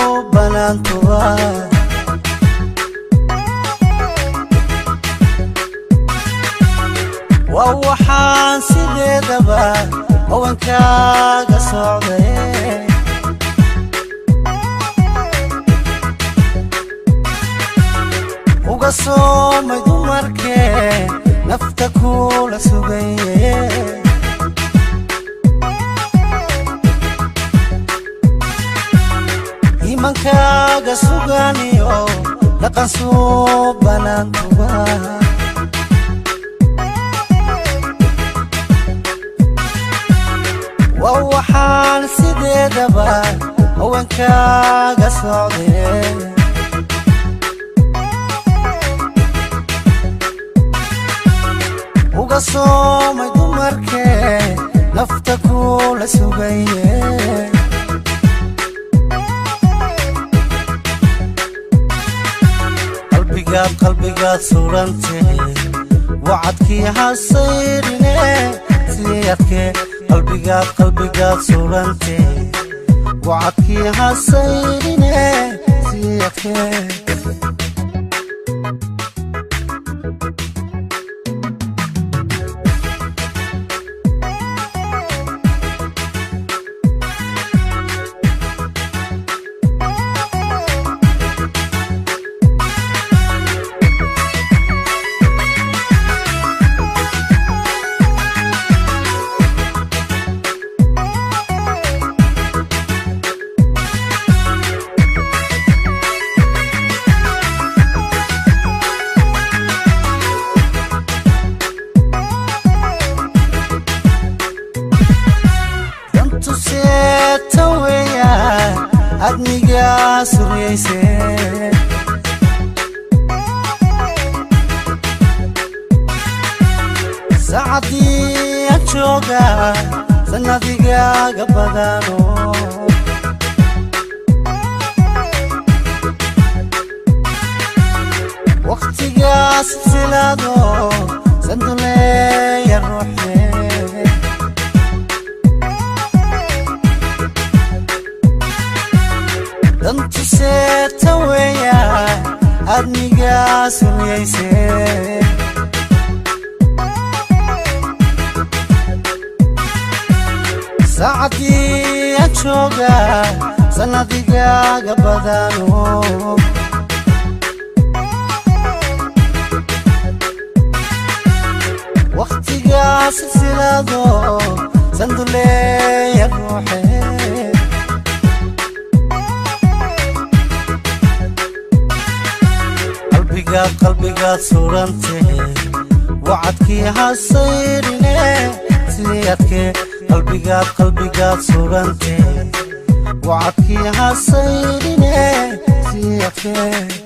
Suubanaantuba waa waxaan sideedaba hawankaaga socday. Uga soomay dumarkee nafta kula sugaye. Imankaaga suganiyo dhaqan suubanaantuba waa waxaan sideedaba haweenkaaga socdee. Uga soomay dumarkee nafta kula sugaye. Qalbigaad qalbigaad surantee wacadkii hasayrine sii adkee. Qalbigaad qalbigaad surantee wacadkii hasayrine sii adkee. Dantuseeta weeyaan adnigaa suryayse. Saacadii aan jooga sannadigaaga badano. Wakhtigaas silsilado sanduleeya ruuxee. Dantuseeta weeyaan adnigaa suryayse. Saacadii aan jooga sannadigaaga badano. Wakhtigaa silsilado sanduleeya ruuxee. Qalbigaad qalbigaad surantee wacadkii hasayrine sii adkee. Qalbigaad qalbigaad surantee wacadkii hasayrine sii adkee.